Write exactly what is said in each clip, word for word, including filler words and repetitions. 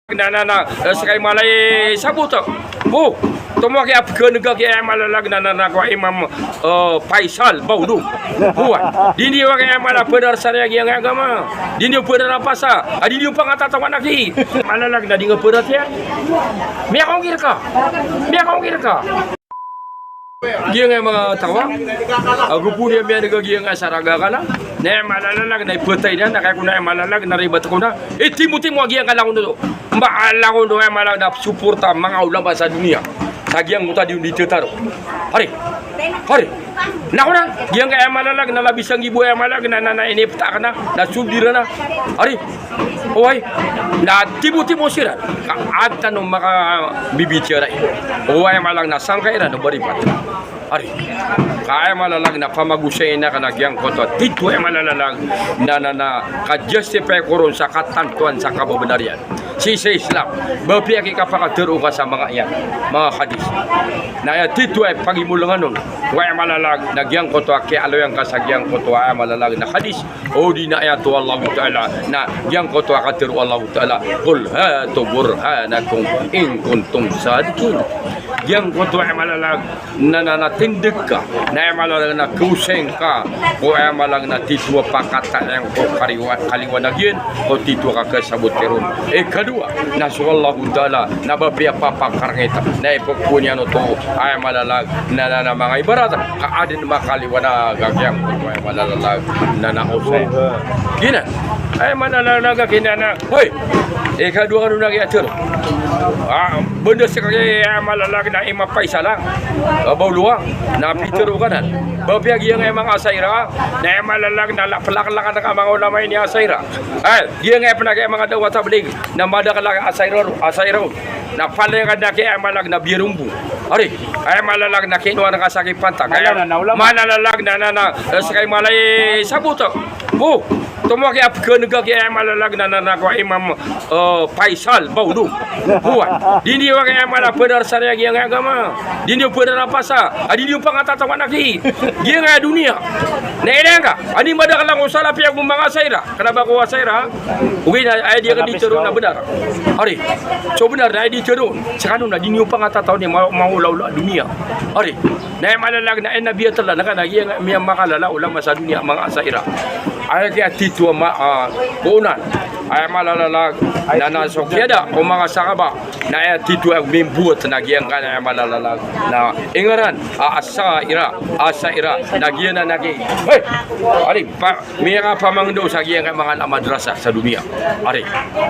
Na, na, na, eh, ska i mala i sabot. O, tomo aki a pkhan'g aki, aya mala a lalag, na, na, na, ko Imam, eh, Faisal Baolo. Oway. Di niyo aki, aya mala a, pd a sariya giyangkai a agama. Di niyo pd a pasa. A di niyo pangatatawan aki. Mala a lalag na di nga pd a tiyan. Miyakaongir ka. Miyakaongir ka. Giyangkai a manga taw a, ago pn iyan miyan'g a giyangkai a saraga ka na, na aya mala a lalag na ipatay na, na kaya ko na aya mala a lalag na ribat ko na. Itimotimo a giyangkai a langon oto. Mba a langon oto aya mala a lalag na suporta a manga ulama sa doniya. Sa giyangkoto a di on di titaro. Hari. Hari. Na ko na, giyangkai aya mala a lalag na labis a nggibo aya mala a lalag na, na, na inipta ka na, na sold iran na. Hari. Oway, na timotimo siran, ka adn tano makabibitiyarai. Oway, aya mala a lalag na sangkai iran o ba ribat. Ari. Ka aya mala a lalag na pamagosayn akn a giyangkoto a titho, aya mala a lalag na, na, na ka-justify ko ron sa katantoan sa kababnar iyan. Sii sa Islam, ba apiya ki kapakatharo ka sa manga iyan, manga hadith. Na aya titho a pagimolangan on, oway, aya mala a lalag na giyangkoto a kiyaaloy angka sa giyangkoto a, aya mala a lalag na hadith. O di na ayat o Allahu Ta'ala, na giyangkoto a katharo o Allahu Ta'ala, "Qul hatu burhanakum in kuntum sadiqin." Giyangkoto a, aya mala a lalag na, na, na tindg ka, na aya mala a lalag na kaosay ngka ko, aya mala a lalag na titho a pakatayan ko kaliwa-, kaliwanag iyan, ko titho a kakasabot ka ron. Ikadowa, na so Allahu Ta'ala na ba apiya papakarngit, na ipkhowa niyan oto, aya mala a lalag na, na, na manga ibarat ka adn makaliwanag a giyangkoto, aya mala a lalag na, na osay. Giyanan. Aya mala a lalag a giyanan na, hoy! Ikadowa kano na giya tharo. Ah, banda sii ka, aya mala a lalag na Imam Faisal a, ah, Baolo a, na pitharo ka nan. Ba apiya giyangkai a manga Ashaira, na aya mala a lalag na laplaklakan ka manga ulama ini Ashaira. Ay, giyangkai a pn a giyangkai a manga da'wah tabligh na madakl a Ashaira, Ashaira. Na palaya ka daki, aya mala a lalag na biyarombo. Ari, aya mala a lalag na kinowa ngka sa kipantag. Aya mala a lalag na, na, na, eh, ska i mala i sabot. O, tomo aki a pkhan'g aki, aya mala a lalag na, na, na, ko Imam, eh, Faisal Baolo. Oway. Di niyo aki, aya mala a, pd a sariya giyangkai a agama. Di niyo pd a pasa. A di niyo pangatatawan aki. Giyangkai a doniya. Na ilay ngka. Ani madakl a ko Salafi ago manga Ashaira. Kna ba ko Ashaira. Ogaid na aya di akn di tharo na bnar. Ari. So bnar na aya di tharo. Skano na di niyo pangatatawan i ma-, manga olaola a doniya. Ari. Na aya mala a lalag na aya na biyatala na kna giyangkai a miyamakalala a ulama sa doniya, manga Ashaira. Aya kiyatitho a ma-, ah, koonan. Aya mala a lalag na, na so kiyada o manga sahaba. Na aya titho a mimbowat na giyangkai a, aya mala a lalag na ingaran a Ashaira, Ashaira, na giyanan a ki-, hey! Ari, pa-, miyakapamangndao sa giyangkai a manga madrasa sa doniya. Ari,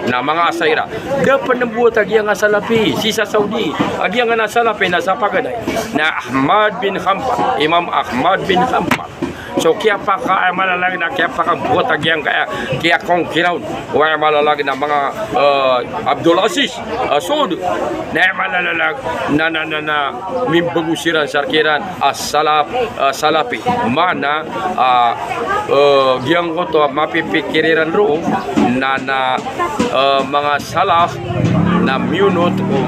na manga Ashaira. Da pn mbowat a giyangkai a Salafi sii sa Saudi. A giyangkai a Salafi na sa paganay na Ahmad bin Hanbal, Imam Ahmad bin Hanbal. So kiyapaka, aya mala a lalag na kiyapakambowat a giyangkai a, kiyakongkira on o, aya mala a lalag na manga, eh, Abdul Aziz, eh, Saud. Na aya mala a lalag na, na, na, na mimbago siran sa rk iran a Salaf, eh, Salafi. Maana, ah, eh, giyangkoto a mapipikir iran roo na, na, eh, manga Salaf na miyonot o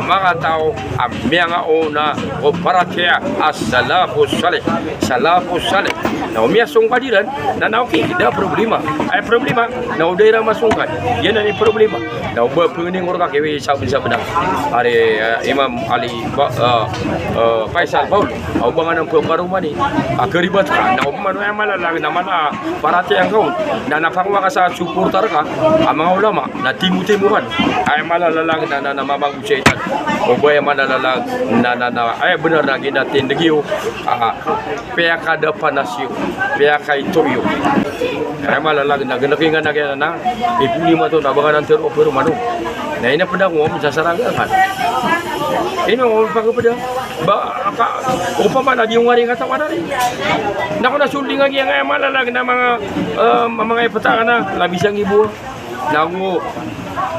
manga taw a miyangaona o paratiyaya a Salafus Salih, Salafus Salih. Na o miyasongkad iran, na, na okay, da problema. Aya problema na o da iran masongkad. Giyanan i problema. Na o ba pngningor ka kiwi sabnsabna. Ari, eh, Imam Ali ba, eh, eh, Faisal Baolo. O ba ngka nan pkaroma ni a karibat ka. Na o ba mano, aya mala a lalag na mala a paratiyaya ngka on. Na, na pangwa ka sa suportar ka a manga ulama. Na timotimo ka. Aya mala a lalag na, na, na mamagosayn tano. O ba aya mala a lalag na, na, na, aya bnar na ginatindg iyo. Ah, piyakadapanas iyo, piyakaito iyo. Aya mala a lalag na gnki ngka na giyanan a iponi mato na ba ngka nan tharo o paro mano. Na ino pd a ko om sa sarangga kan. Ino om pagpda. Ba ka, opama na di ngka ri katawan ari. Na ko na sold i ngka giyangkai a mala a lalag na manga, eh, manga ipta ka na labis a nggibo. Na ago,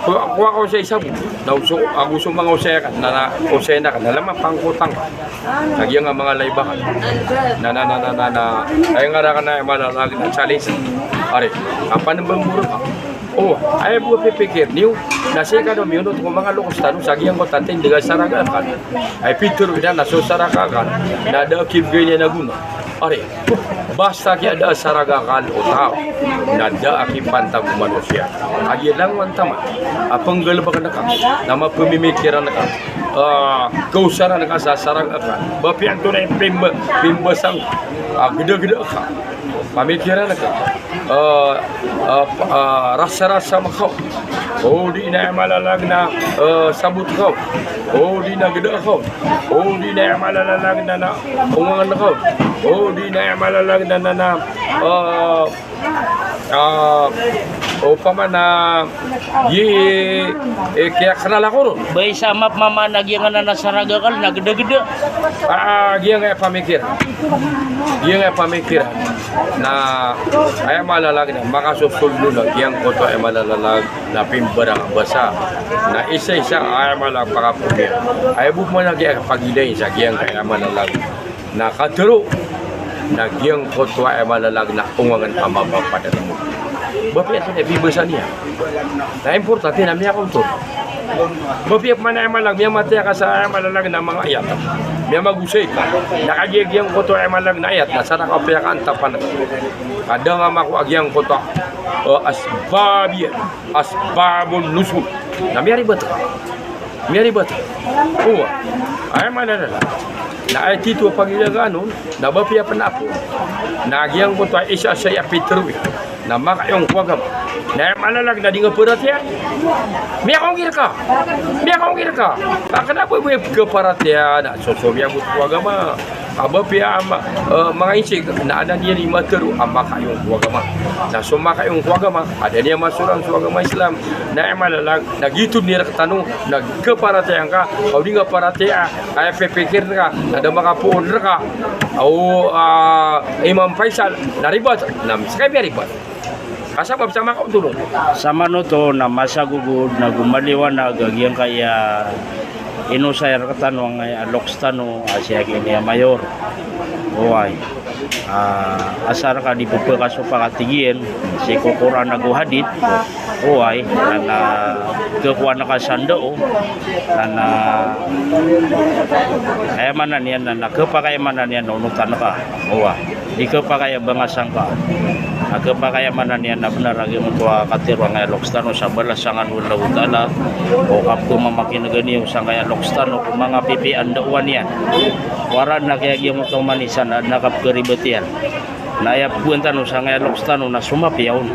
ko, ko a osay sabot. Na oso, ago so manga osay akn, na, na, osay akn, na lama pangkotang. Na giyangkai a manga live akn. Na, na, na, na, na, na, aya ngka rakn na aya mala a lalag na challenge. Ari, kapan mbamborka? O, aya bo a pipikir niyo, na sii kano miyonot ko manga loks tano sa giyangkoto a tindg a sarag a akal. Aya pitharo iran na so sarag a akal na da a kibgay niyan a gona. Ari, basta kiyada a sarag a akal o taw, na da a kipantag o manosiya. Kagiya langowan taman a pnggalbkn ka, na mapmimikiran ka, ah, kaosaran ka sa sarag a akal. Ba piyanto na pimba-, pimbasang, ah, gdagda ka. Pamikiran ka. Ah, ah, ah, rasa-rasa makaw. O di na aya malalag na, ah, sabot kaw. O di na gda kaw. O di na aya malalag na, na ongangan kaw. O di na aya malalag na, na, na, ah, ah, opama na, yi, eh, kiyaknal ako ron. Ba isa map mama na giyangkanan a sarag a akal na gdagda. Ah, giyangkaya pamikir. Giyangkaya pamikir. Na aya malalag na makasosold on a giyangkoto a aya malalag na pimbarang a basa. Na isa-isa a aya malalag pakapoon iyan. Aya bo pman a kiyapagilay sa giyangkaya malalag na katharo na giyangkoto a aya malalag na ongangan a mapapadalm on. Ba piyanto na pibasa niyan. Na importante na miyakaoto. Ba piya pman a aya malalag, miyamatiya ka sa aya malalag na manga ayat. Miyamagosay ka. Na kagiya giyangkoto a aya malalag na ayat na sarag a piyakaantapan. Ka da nga makowa a giyangkoto a, eh, asbab iyan. Asbabun nuzul. Na miyaribat ka. Miyaribat ka. Owa. Aya malalag na aya tito a pagilagaan on, na ba piya pn a poon na giyangkoto a isa sa aya pitharo iyan na makaiyong ko agama. Na aya malalag na di nga paratiyaya. Miyakaongir ka. Miyakaongir ka. A kna ba bo aya pkhaparatiyaya na so, so miyabot ko agama. Ka ba piya a ma-, eh, manga insig na adn iyan i matharo a makaiyong ko agama. Na so makaiyong ko agama, adn iyan masoran so agama Islam. Na aya malalag na giyoto dn i rktano na khaparatiyaya ngka, ka o di nga paratiyaya, aya pipikir ngka na da makapoon rka o, ah, Imam Faisal, na ribat, na ska i miyaribat. Ka sabap sa makaoto ron. Samanoto na masagogod na gomaliwanag a giyangkaya inosay rktano angkaya loks tano a sii ki Nia Mayor. Oway. Ah, asar ka di pphakasopak a tig iyan sii ko Qur'an ago hadith. Oway, na, na khakowa ngka sa ndao, na, na, aya maana niyan na, na khapakay maana niyan na onotan ka. Oway. Di khapakay a bangasa ngka. Na khapakay a maana niyan na bnar a giyangkoto a katharo angkaya loks tano sa balasan o Allahu Ta'ala. O kapkhamakin'g iyan sangkaya loks tano ko manga pipiya a ndaowan iyan. Waraan a kiyagiyangkoto a oman i isa na, na kapkharibat iyan. Na aya pkhaowan tano sangkaya loks tano na so mapiya on.